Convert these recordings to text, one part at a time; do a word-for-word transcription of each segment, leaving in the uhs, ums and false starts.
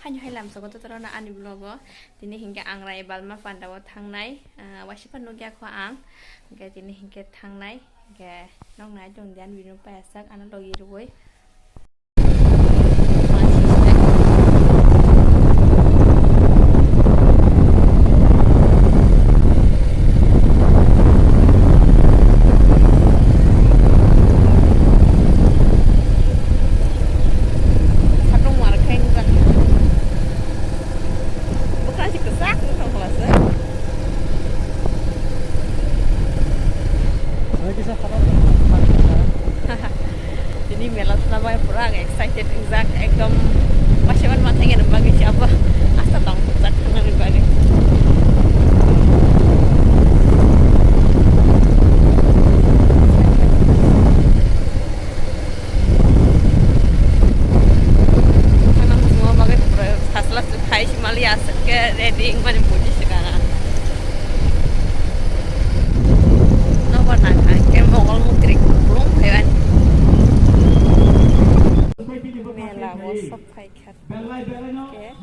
Ani hai lamsogo to torona ani vlog o. Tini hinkhe ang Rai Balma Panda o thangnai. Ah, waisa phano nukya kho ang. Hinkhe tini hinkhe thangnai. Hinkhe nok nai tong di ani video payasak ano logi rwui. Satung muar khai nukjak. Bwkha se kwchak wngkha se. Tini mela thana bai pura ang excited wngjak, ekdom waisa man ma thangya ni bagwi se abo asta tong kwchak thangnani bagwi. Thangna muchungma bagwi pura sasla su khai si mali aswk khe ready wngmani buji swkang ang. Nobar nang kha khe mokol mukri kuplung phaibai. Mela o sok phai kha khe.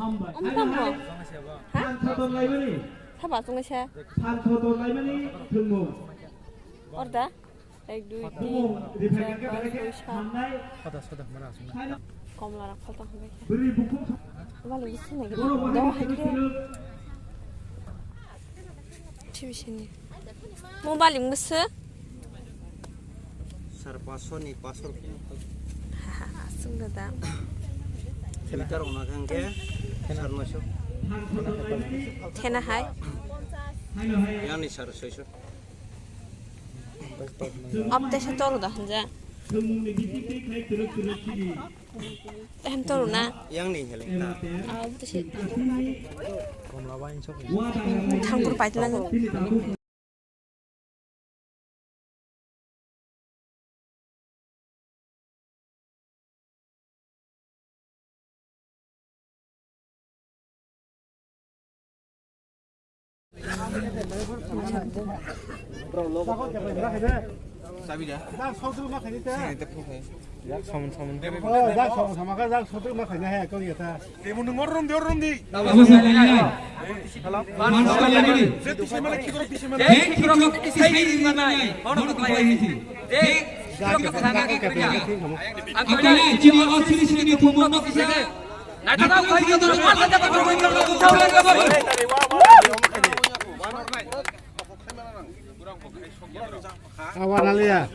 Om tamo? Ha? Saba chungwi sa. Orda? Ek, dui, tin, char, panch, choi, sat. Komla rok phalta hwnbai khe. Bali bisi nai gini. Do hai khe. Thibisini. Mo bali bisi. Sar paso ni paso. Asung da. Liter ona kang ke. Sar noso. Thena hai. Yang ni sar soiso. Abte se toru da hanja. Ehem toru na. Yang ni heleng ta. Abte se. Thangkur paitla. Sabi da. Saman, saman. Oh, jak song sama ka, jak sotu ma khaina hai, kau ya ta. Temo nung orom di, orom di. Abo sa lai lai. Hello. Man sa lai lai. Hey, kiro ko kisi sai di mana nai. Mono ko lai hisi. Hey, kiro ko thanga ke kanya. Ako le, chini o chini chini tu mo ko kisi. Na ta ko khayo to ma ta ko ko ko. Awan alia.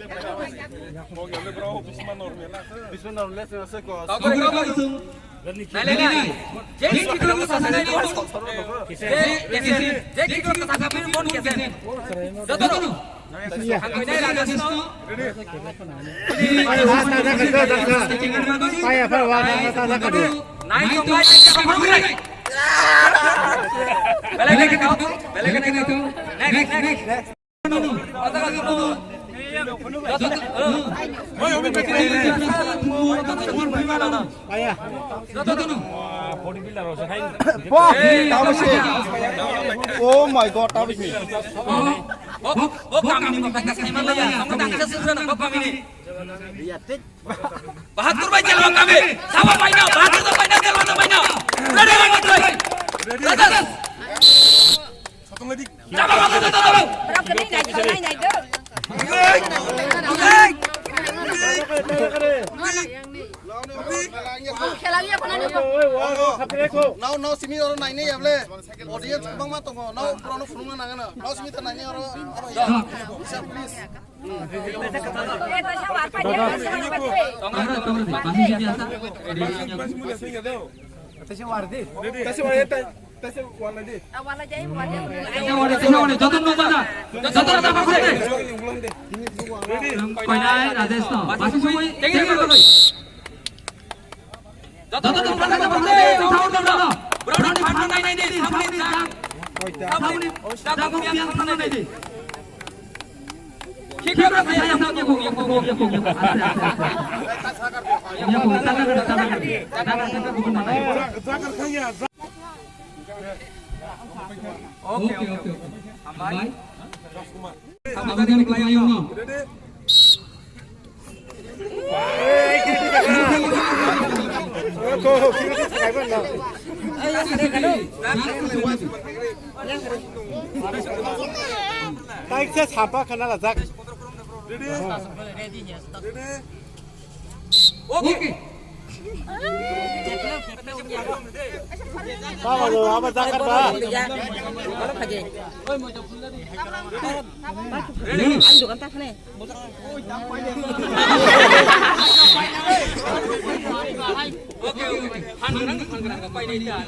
Next, next. Bah, tabisi. Oh my God, tabisi. Bahadur bhai, jalwa kami. Sama bhai na, Bahadur bhai na, jalwa bhai na. Ready, ready, ready. Ready. Ready. Nao, nao, simi oro nainai ya ble. Audience kwbangma tongo. Nao, borokno phunukna nangano. Nao, simi ta nainai oro. Abo ya. Isa, please. Okay, okay, okay. Hambai. Hambai. Taiksa sapa khana lajak. Ready? Ready? Okay. Baba lo, aba jakar ba. Ready? Okay, okay. Hangrang, hangrang, kapai na ita.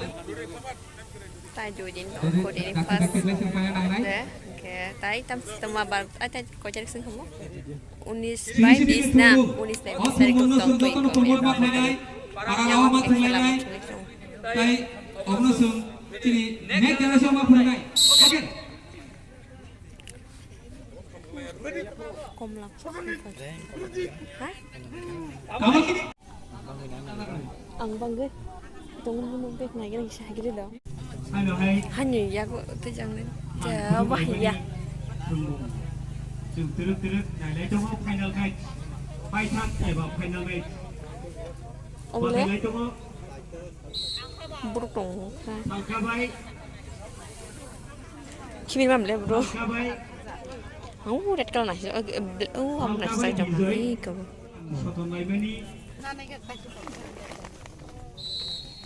Tai dui din tong, ko din first. De, ke, tai tam si tama bar, ai tai ko char sing kamu. Unis bai bis na, unis bai bis tarik tong, tong, tong, tong. Yang khela khela tong. Tai obno sung, chini next generation ma phunai. Okay. Komla. Ha? Tamo kini Ang bangwi tongmani bag naigwrang kisa hagiri do. Hano hai. Hani yago twijang nai. Ja, wah, ya. Chwng twrwk twrwk nailai tongo final match. Paithak eba final match. Omo le? Nailai tongo. Borok tongo kha. Salka bai. Khibir mam le bro. Salka bai. Ang red color nai. Oh, ang nai sai jam. Salka bai Bijoy. Ei, kabo. Soton laimani.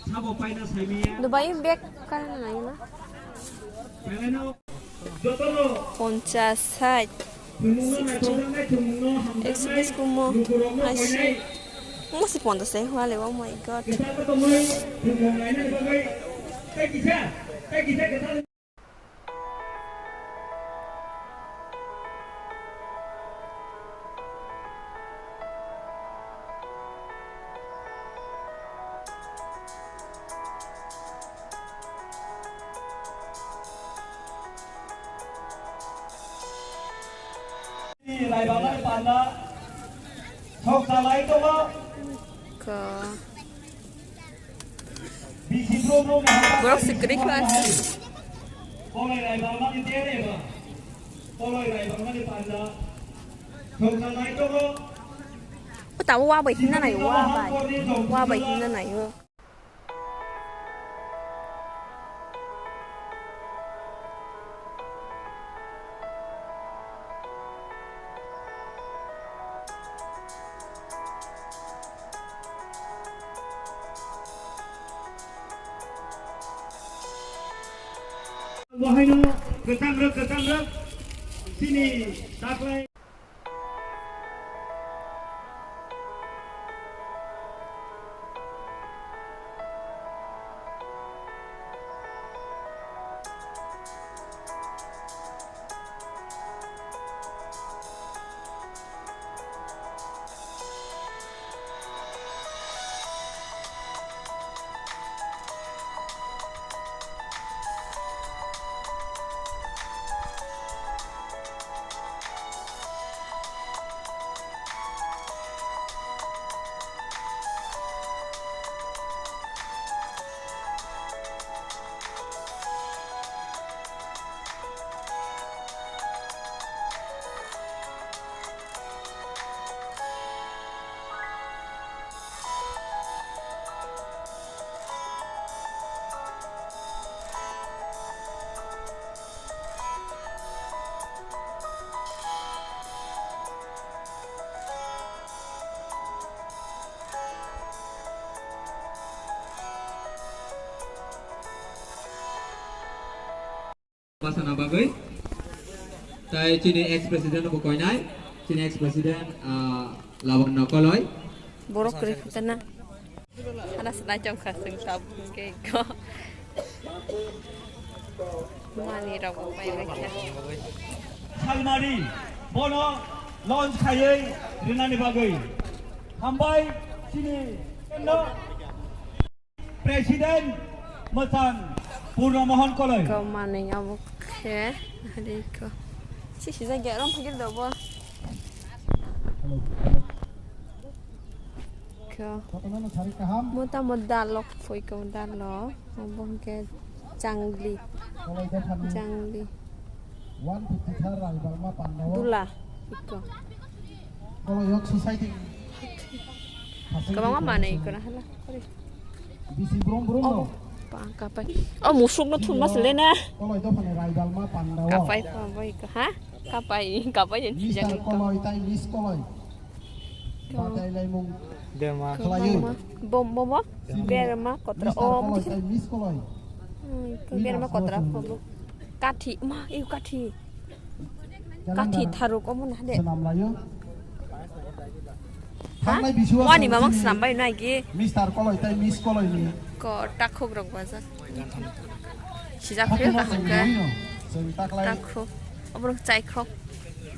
Sabo paina saimiya. Dubai bag kana na yuna. Pailano jotono Ponchas, sait, sixty, ekso bis kumo, ashi. Musi ponchas sai hwale, oh my God. Kwtal ko tongoi thumung laina bagwi. Tai kisa, tai kisa kwtal. Laibangmani panda sok salai tongo. Ka. Borok se kwrwi kha aswk. O tabuk wa bai hinna nai, wa bai. Wa bai hinna nai o. Bo haino kwcham rwk, kwcham rwk. Chini taklai. Bwsana bagwi. Tai chini ex president bo koinai, chini ex president, ah, Labangno Koloi. Borok kwrwi khwtana. Hana se naichom kha chwng tabuk hwnkhe ko. Mani rok bo pai rwkha. Salmari bono launch khaiwi rinani bagwi. Hambai chini no. President Mwchang Purno Mohan Koloi. Ko manwi abo khe, hari ko. Si sijak ya, rom phagir do bo. Ko. Mota mo dalok phoi ko dalo. Obo hwnkhe Changli. Changli. Dula. Iko. Kwbangma manwi iko na hala. Bisi brum brum no. Pang kapai. O musuk no thun mas le na. Koloi dophani raibal ma panda o. Kapai pa bai ka, ha? Kapai, kapai jen Mister sijak ko. Koloi tai Miss Koloi. Ko. Batai lai mung. Berma. Ko khlai mama. Bom, bom, bom. Sini. Berma kotra. Mister om. Koloi tai Miss Koloi. Hmm, ko berma kotra ko. Kathi, ma, iu kathi. Kathi tharuk omo na de. Swnam laio. Ha? Thangnai bisuo wani mamang swnam bai nai ki. Mister Koloi tai Miss Koloi ni. Ko takhuk rok baja. Sijak phir ka hangka. Chwng taklai. Takhuk. Obo rok chai khok.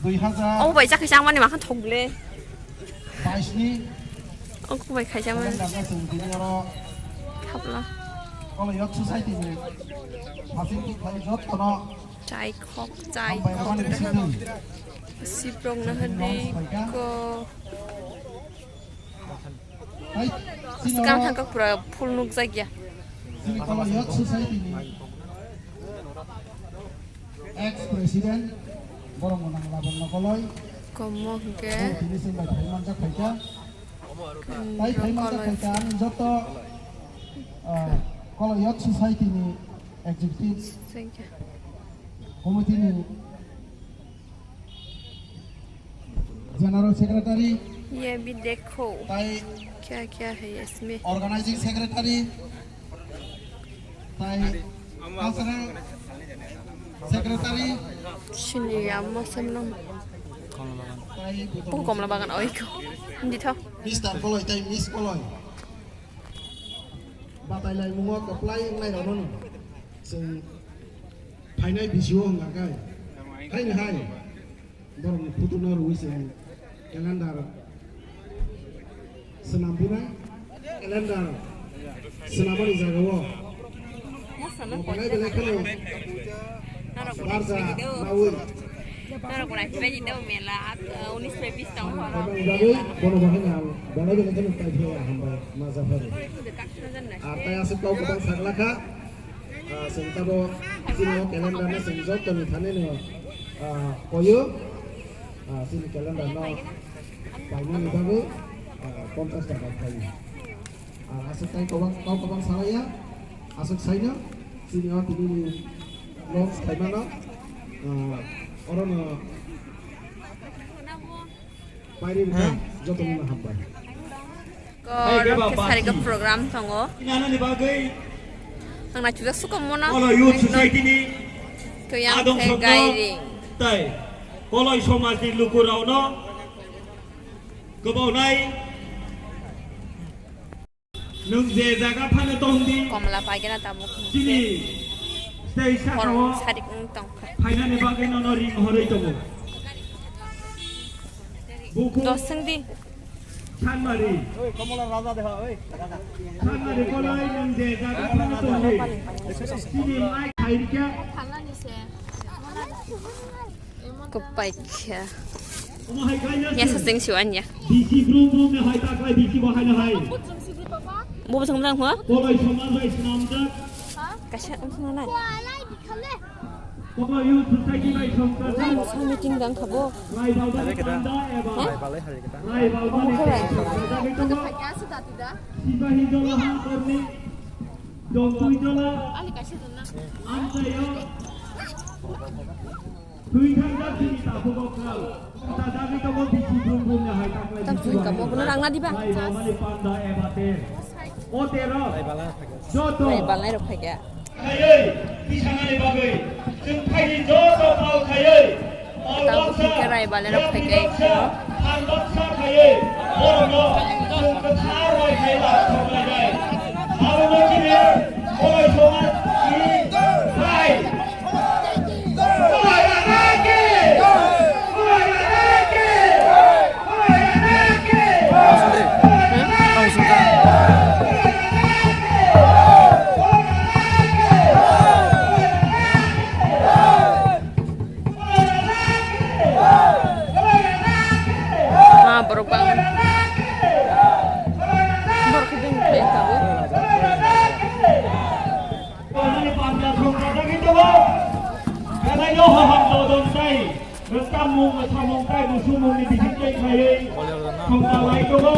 Dui hajar. Obo bai chakhi chang mani makhan thok ble. Bais ni. Ongko bai khaisa mani. Kalendar no chwng tini oro. Thapla. Koloi yok society ni. Hasing ki khai jot kono. Chai khok, chai khok. Siprok na hadi ko. Skang thangka pura full nuk jagya. Ex president borok mwnang labang nokoloi. Komo hwnkhe. Tini sing bai phai manjak phaikha. Tai phai manjak phaikha ani joto, ah, Koloi Youth Society ni executive. Thank you. Committee ni General Secretary. ये भी देखो। Tai क्या क्या है इसमें। Organizing Secretary. Tai Cultural Secretary. Sini ya, mau seneng. Tai Oh, Komla Bagan, oh, iko. Hindi tho. Mister Koloi tai Miss Koloi. Batai lai mungo koplai nai rono. Sing phainai bisio hwnga kai. Hai hai. Borokni photo no rwui se calendar swnam phina, calendar swnamani jagao belai belai kheno barja naui. Norok bo naisingbai di do mela, ah, unis bai bis tong phoro. Aboni bagwi bono bahai ang belai belai kheno kaiphilai hambai ma japhari. Ar tai aswk kok kwbang saklakha. Ah, chwng tabuk chini o calendar no chwng joto ni thani no, ah, koyo. Ah, chini calendar no paimani bagwi, ah, ponchas taka khlai. Ah, aswk tai kwbang, kok kwbang salaiya. Aswk saino chini o tini ni launch khaimano, ah, oro no pairi rwkha, joto no hambai. Ko rok khe sari ko program tongo. Ang na chujak suko mono. Kolo Youth Society ni to yang adong khe sokno gairing. Tai Koloi somaj ni luku rao no kwbau nai. Nwng je jaga phano tong di. Komla paigena tabuk. Chini stage saka o sarik wng tong kha. Phainani bagwi nono ring horoi tongo. Buku. Dos wng di. Sanmari. Oi, Komla Raja deha, oi. Sanmari Koloi nwng je jaga phano tong di. Chini mai khairikya. Kwpai khe. Ya saseng siwanya. Bisi brum brum ne hai taklai bisi bo hai na hai. Bo bwswng mojang hwa? Koloi somaj bai swnamjak. Kaisa wngkha na nai. Koloi youth society bai swnamjak. Sa meeting dang khabo. Rai balai panda eba. Rai balai ni. Sipahi jola ham korni. Dongpui jola. Amchaio. Thwi thangjak chini takhuk okral. Tajagwi tongo bisi brum brum ni hai taklai. Tam bisi sui kamo, bono rang na diba? Lai balmani panda eba ter. O tero. Joto. Lai balnai rok phaikha. Khaiwi, tisanani bagwi. Chwng phaidi joto pal khaiwi. Pal baksa, yak baksa, phan baksa khaiwi. Borokno chwng kwthar bai khai la thok lai bai. Abono chini Koloi somaj ni bai. Ah, borok bang. Borok khe bini khlai tabuk. Ani panja songkha dagi tongo. Belai no hoham dodon tai. Rwchapmung, mwsamung tai, musumung ni bising tei khaiwi songkha lai tongo.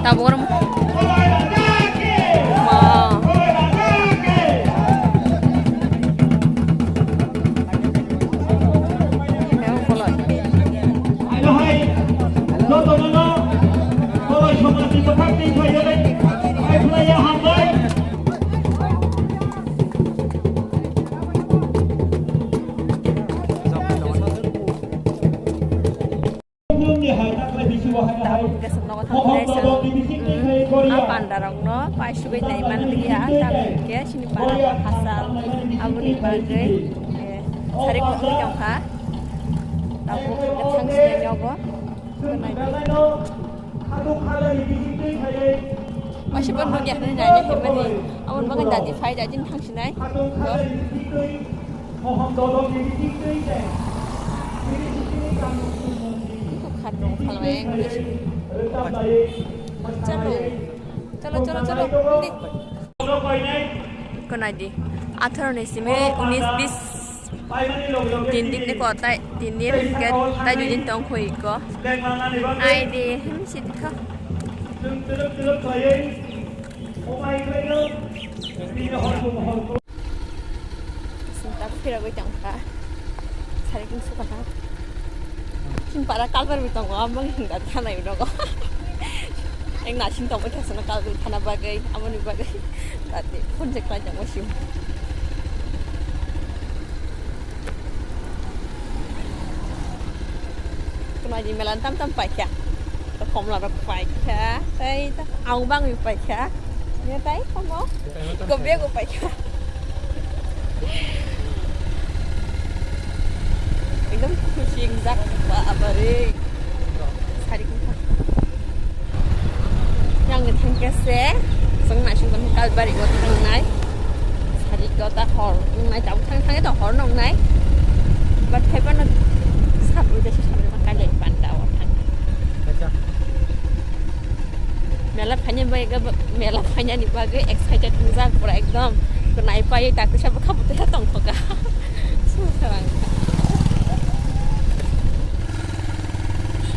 Tabuk oro. Tabuk hwnkhe chwng nogo thangwi naisong, hmm, a pandarokno paisugwi naiman liya, tabuk hwnkhe chini para hachal aboni bagwi, eh, sari kuphur tongkha. Tabuk hwnkhe thangsinai nogo. Waisa bo nugya hinwi naina himani. Aboni bagwi dadi phai, dadi thangsinai. Kok khat nung phalbai ang. Chalo. Chalo, chalo, chalo. Hindi. Ko nai di. Atharo ni simi unis bis din din ko tai din din ke tai din din tong khoi ko. Ai di him sit kha. Sini tak phirogwi tongkha. Sari king suka na. Sini para kalbar bi tongo, amang hinda thana yu nogo. Eng nasing tongo thasana kalbar thana bagwi, amoni bagwi. Tati phone check lai tongo sim. Kunai di melan tam tam paikha. Komla rok paikha. Tai ta ang bang mi paikha. Ya tai komo. Ko bego paikha. Ekdom khusi jak ba abare. Sari kha. Yang ni thangke se, song na sung kalbari go thangnai. Sari go ta hor nai, ta thang thang ta hor nong nai. But hepa no sab ru desi sab ru kalai panda o thang. Mela phanya bai ga, mela phanya ni bagwi excited jak pura ekdom. Ko nai pai ta kisa bokha bokha tong thoka. Sung sarang.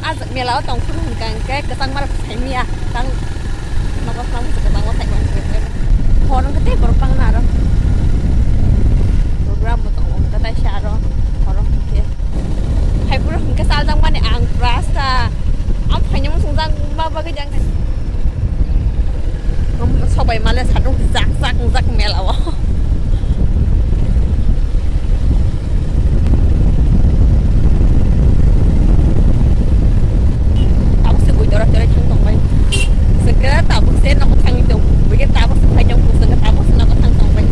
Ah, mela o tong phuru hwnkha hwnkhe kwchangma rok sai maya. Tang nogo tang kwchangma sai maya. Hor wngkha tei borok bangma aro. Program bo tongo hwnkha taisa aro. Hor wngkhe. Hai phuru hwnkhe chaljak mani ang pura sa. Ang phaino muchungjak ma bagwi jang. Sobai male satung jak jak jak mela o. Tabuk se bui dora dora thang tong bai. Sengkhe tabuk se nogo thangwi tong. Bui khe tabuk se phai tong, sengkhe tabuk se nogo thang tong bai.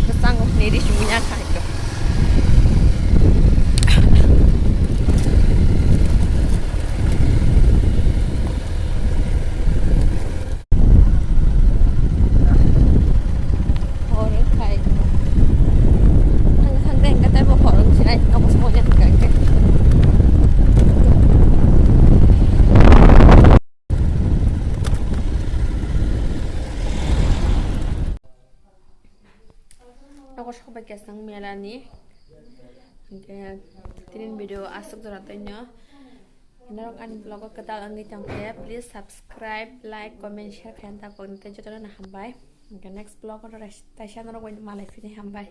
Kwchang o hwnwi ri simi ya kha hwnkhe. Hor wngkhai. Thang thang de hwnkhe teibo hor wngsinai, nogo songya hwnkhe. Nogo sok bai kesang mela ni. Hwnkhe tini video aswk jora twi no. Norok ani vlog o kwtal wngwi tongkhe, please subscribe, like, comment, share khaina ta kok hwnkhe jotono no hambai. Hwnkhe next vlog o taisa norok bai malai phini hambai.